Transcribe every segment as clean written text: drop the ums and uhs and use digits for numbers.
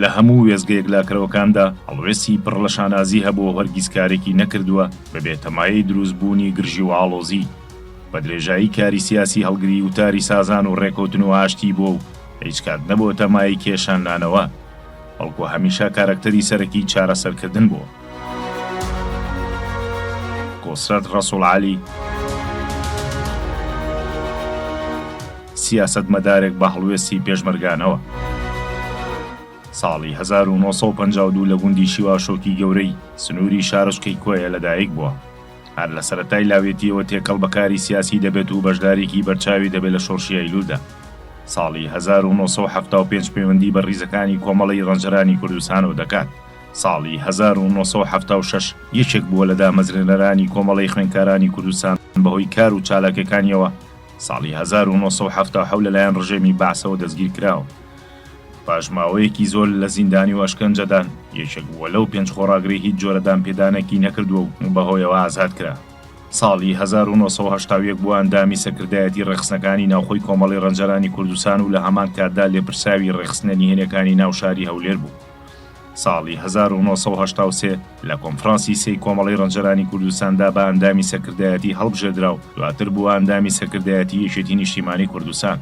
لە هەموو وێستگە یەکلاکەرەوەکاندا هەڵوێستی پڕ لە شانازی هەبووە و هەرگیز کارێکی نەکردووە ببێتە مایەی دروست بوونی گرژی و ئاڵۆزی. بە درێژایی کاری سیاسی هەڵگری وتاری سازان و ڕێکەوتن و ئاشتی بووە و هیچ کات نەبۆتە مایەی کێشاننانەوە، بەڵکو هەمیشە کارەکتەری سەرەکی چارەسەرکردن بووە. کۆسرەت ڕەسوڵ عەلی، سیاسەتمەدارێک بە هەڵوێستی پێشمەرگانەوە. ساڵی 1952 لە گوندی شیواشۆکی گەورەی سنووری شارۆچکەی کۆیە لەدایک بووە. هەر لە سەرەتای لاوێتییەوە تێکەڵ بە کاری سیاسی دەبێت و بەشدارێکی بەرچاوی دەبێت لە شۆڕشی ئەیلوولدا. ساڵی 1975 پەیوەندی بە ڕیزەکانی کۆمەڵەی ڕەنجەرانی کوردستانەوە دەکات. ساڵی 1976 یەکێک بووە لە دامەزرێنەرانی کۆمەڵەی خوێندکارانی کوردستان بەهۆی کار و چالاکیەکانیەوە ساڵی 1977 لەلایەن ڕژێمی بەعسەوە دەستگیرکراوە. پاش ماوەیەکی زۆر لە زیندانی و ئەشکەنجەدان، یەکێک بووە لەو پێنج خۆڕاگرەی هیچ جۆرە دانپێدانێکی نەکردووە و بەهۆیەوە ئازاد کرا. ساڵی 1981 بووە ئەندامی سەرکردایەتی ڕێکخستنەکانی ناوخۆی کۆمەڵەی ڕەنجەرانی کوردستان و لە هەمان کاتدا لێپرسراوی ڕێکخستنە نهێنیەکانی ناو شاری هەولێر بوو. ساڵی 1983 لە کۆنفرانسی سێی کۆمەڵەی ڕەنجەرانی کوردستاندا بە ئەندامی سەرکردایەتی هەڵبژێردرا و دواتر بووە ئەندامی سەرکردایەتی یەکێتی نیشتیمانی کوردستان.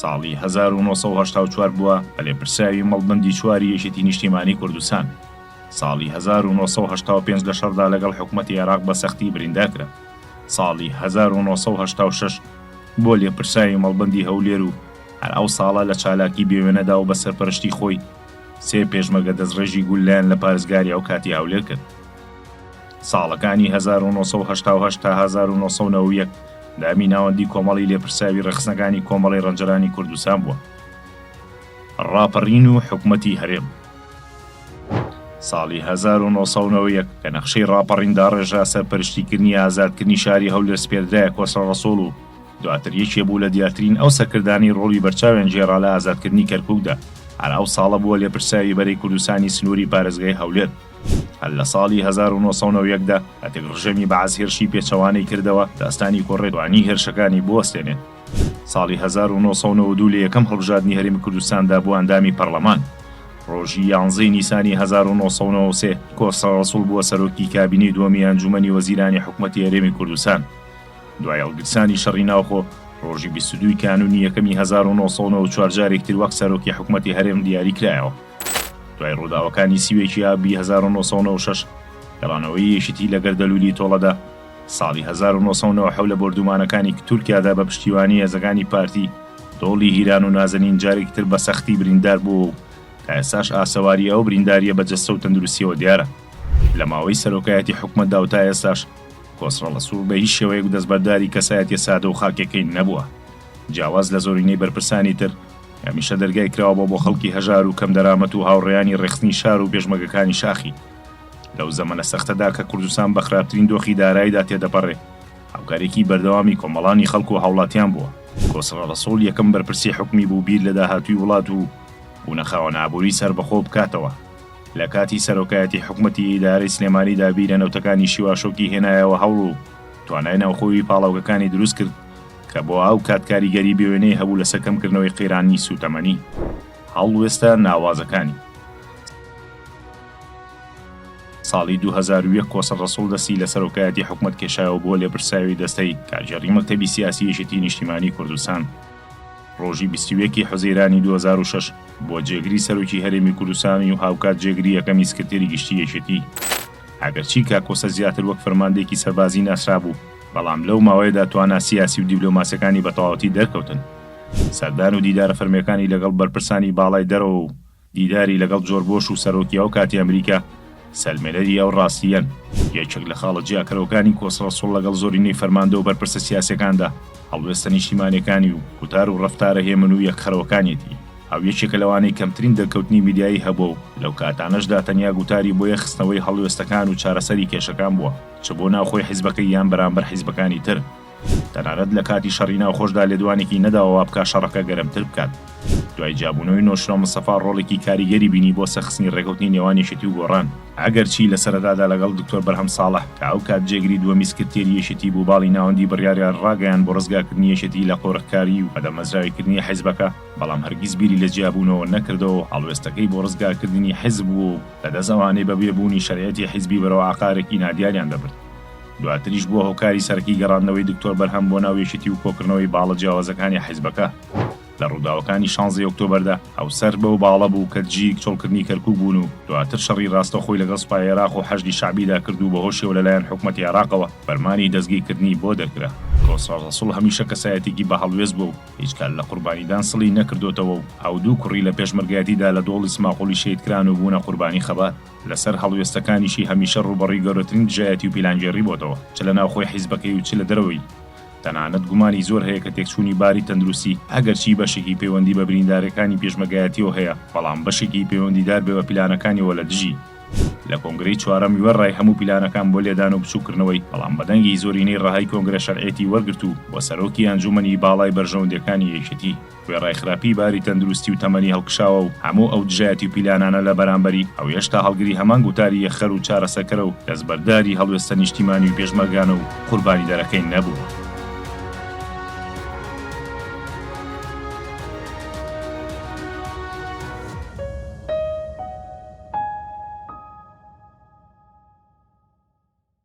ساڵی 1984 بووە بە لێپرسراوی مەڵبەندی چواری یەکێتی نیشتیمانی کوردستان. ساڵی 1985 لە شەڕدا لەگەڵ حکومەتی عێراق بە سەختی بریندار کرا. ساڵی 1986 بووە لێپرسراوی مەڵبەندی هەولێر و هەر ئەو ساڵە لە چالاکی بێوێنەدا و بە سەرپەرشتی خۆی سێ پێشمەرگە دەستڕێژی گوللەیان لە پارێزگاری ئەوکاتی هەولێر کرد. ساڵەکانی 1988 تا 1991 ئەندامی ناوەندی کۆمەڵی لێپرسراوی ڕێکخستنەکانی کۆمەڵەی ڕەنجەرانی کوردستان بووە. ڕاپەڕین و حکومەتی هەرێم. ساڵی 1991 کە نەخشەی ڕاپەڕین داڕێژرا سەرپەرشتیکردنی ئازادکردنی شاری هەولێر سپێردرایە کۆسرە ڕەسوڵ و دواتر یەکێ بوو لە دیارترین ئەو سەرکردانەی ڕۆڵی بەرچاویان گێڕا لە ئازادکردنی کەرکوکدا، هەر ئەو ساڵە بووە لێپرسراوی بەرەی کوردستانی سنووری پارێزگای هەولێر. هەر لە ساڵی 1991 دا کاتێک ڕژێمی بەعس هێرشی پێچەوانەی کردەوە، داستانی کۆڕێ توانی هێرشەکانی بوەستێنێت. ساڵی 1992 لە یەکەم هەڵبژاردنی هەرێمی کوردستاندا بووە ئەندامی پەڕلەمان. ڕۆژی یانزەی نیسانی 1993 کۆسرە ڕەسوڵ بووە سەرۆکی کابینەی دووەمی ئەنجوومەنی وەزیرانی حکومەتی هەرێمی کوردستان. دوای هەڵگیرسانی شەڕی ناوخۆ، ڕۆژی 22 ی کانوونی یەکەمی 1994 جارێکی تر وەک سەرۆکی حکومەتی هەرێم دیاری کرایەوە. دوای ڕووداوەکانی 31 ی ئابی 1996، گەڕانەوەی یەکێتی لە گەردەلوولی تۆڵەدا، ساڵی 1997 لە بۆردوومانەکانی تورکیادا بە پشتیوانی هێزەکانی پارتی، دۆڵی هیران و نازەنین جارێکی تر بە سەختی بریندار بووەوە و تا ئێستاش ئاسەواری ئەو بریندارییە بە جەستە و تەندروستییەوە دیارە. لە ماوەی سەرۆکایەتی حکومەتدا و تا ئێستاش کۆسرە ڕەسوڵ بە هیچ شێوەیەک دەستبەرداری کەسایەتیە سادە و خاکیەکەی نەبووە. جیاواز لە زۆرینەی بەرپرسانی تر، هەمیشە دەرگای کراوە بووە بۆ خەڵکی هەژار و کەمدەرامەت و هاوڕێیانی ڕێکخستنی شار و پێشمەرگەکانی شاخی. لەو زەمەنە سەختەدا کە کوردستان بە خراپترین دۆخی داراییدا تێدەپەڕێ، هاوکارێکی بەردەوامی کۆمەڵانی خەڵک و هاوڵاتیان بووە. کۆسرە ڕەسوڵ یەکەم بەرپرسی حکومی بوو بیر لە داهاتووی وڵات و بوونە خاوەن ئابووری سەربەخۆ بکاتەوە. لە کاتی سەرۆکایەتی حکومەتی ئیدارەی سلێمانیدا بیرە نەوتەکانی شیواشۆکی هێنایەوە هەوڵ و توانای ناوخۆیی پاڵاوگەکانی دروست کرد کە بۆ ئەو کات کاریگەری بێوێنەی هەبوو لەسەر کەمکردنەوەی قەیرانی سووتەمەنی. هەڵوێستە ناوازەکانی. ساڵی 2001 کۆسرەت ڕەسوڵ دەستی لە سەرۆکایەتی حکومەت کێشایەوە بووە لێپرسراوی دەستەی کارگێڕی مەکتەبی سیاسی یەکێتی نیشتیمانی کوردستان. ڕۆژی 21 ی حوزەیرانی 2006 بووە جێگری سەرۆکی هەرێمی کوردستانی و هاوکات جێگری یەکەمی سکرتێری گشتی یەکێتی. ئەگەرچی کاک کۆسە زیاتر وەک فەرماندەیەکی سەربازی ناسرابوو، بەڵام لەو ماوەیەدا توانا سیاسی و دیبلۆماسیەکانی بە تەواوەتی دەرکەوتن. سەردان و دیدارە فەرمیەکانی لەگەڵ بەرپرسانی باڵای دەرەوە و دیداری لەگەڵ جۆرج بۆش و سەرۆکی ئەو کاتی ئەمریکا سەلمێنەری ئەو ڕاستییەن. یەکێک لە خاڵە جیاکەرەوەکانی کۆسرەت ڕەسوڵ لەگەڵ زۆرینەی فەرماندە و بەرپرسە سیاسیەکاندا هەڵوێستە نیشتیمانیەکانی و گوتار و ڕەفتارە هێمن و یەکخەرەوەکانیەتی. ئەو یەکێکە لەوانەی کەمترین دەرکەوتنی میدیایی هەبووە و لەو کاتانەشدا تەنیا گوتاری بۆ یەکخستنەوەی هەڵوێستەکان و چارەسەری کێشەکان بووە، چ بۆ ناوخۆی حیزبەکەی یان بەرامبەر حیزبەکانی تر. تەنانەت لە کاتی شەڕی ناوخۆشدا لێدوانێکی نەداوە وابکا شەڕەکە گەرمتر بکات. دوای جیابوونەوەی نۆشیروان مستەفا ڕۆڵێکی کاریگەری بینی بۆ سەرخستنی ڕێکەوتنی نێوان یەکێتی و گۆڕان. ئەگەرچی لە سەرەتادا لەگەڵ دکتۆر بەرهەم ساڵح کە ئەوکات جێگری دووەمی سکرتێری یەکێتی بوو باڵی ناوەندی بڕیاریان ڕاگەیاند بۆ ڕزگارکردنی یەکێتی لە قۆرخکاری و بەدامەزراویکردنی حیزبەکە، بەڵام هەرگیز بیری لە جیابوونەوە نەکردەوە و هەڵوێستەکەی بۆ ڕزگارکردنی حیزب بوو و لەدەست ئەوانەی بە بێ بوونی شەرعیەتی حیزبی بەرەو ئاقارێکی نادیاریان دەبرد. دواتریش بووە هۆکاری سەرەکی گەڕاندنەوەی دکتۆر بەرهەم بۆ ناو یەکێتی و کۆکردنەوەی باڵە جیاوازەکانی حیزبەکە. لە ڕووداوەکانی شانزەی ئۆکتۆبەردا ئەو سەر بەو باڵە بوو کە دژی چۆڵکردنی کەرکوک بوون و دواتر شەڕی ڕاستەوخۆی لەگەڵ سوپای عێراق و حەشدی شەعبیدا کرد و بەهۆشیەوە لەلایەن حکومەتی عێراقەوە فەرمانی دەستگیرکردنی بۆ دەرکرا. کۆسرەت ڕەسوڵ هەمیشە کەسایەتیەکی بە هەڵوێست بووە و هیچ کات لە قوربانیدان سڵی نەکردۆتەوە و ئەو دوو کوڕی لە پێشمەرگایەتیدا لە دۆڵی سماقوڵی شەهیدکران و بوونە قوربانی خەبات. لەسەر هەڵوێستەکانیشی هەمیشە ڕووبەڕووی گەورەترین دژایەتی و پیلانگێڕی بۆتەوە چ لە ناوخۆی حیزبەکەی و چ لە دەرەوەی. تەنانەت گومانی زۆر هەیە کە تێکچوونی باری تەندروستی، ئەگەرچی بەشێکی پەیوەندی بە بریندارەکانی پێشمەرگایەتیەوە هەیە، بەڵام بەشێکی پەیوەندیدار بێ بە پیلانەکانیەوە لە دژی. لە کۆنگرەی چوارەم وێڕای هەموو پیلانەکان بۆ لێدان و بچووککردنەوەی، بەڵام بە دەنگی زۆرینەی ڕەهای کۆنگرە شەرعیەتی وەرگرت و بووە سەرۆکی ئەنجوومەنی باڵای بەرژەوەندیەکانی یەکێتی. وێڕای خراپی باری تەندروستی و تەمەنی هەڵکشاوە و هەموو ئەو دژایەتی و پیلانانە لە بەرامبەری، ئەو هێشتا هەڵگری هەمان گوتاری یەکخەر و چارەسەرکەرە و دەستبەرداری هەڵوێستە نیشتیمانی و پێشمەرگانە و قوربانیدەرەکەی نەبووە.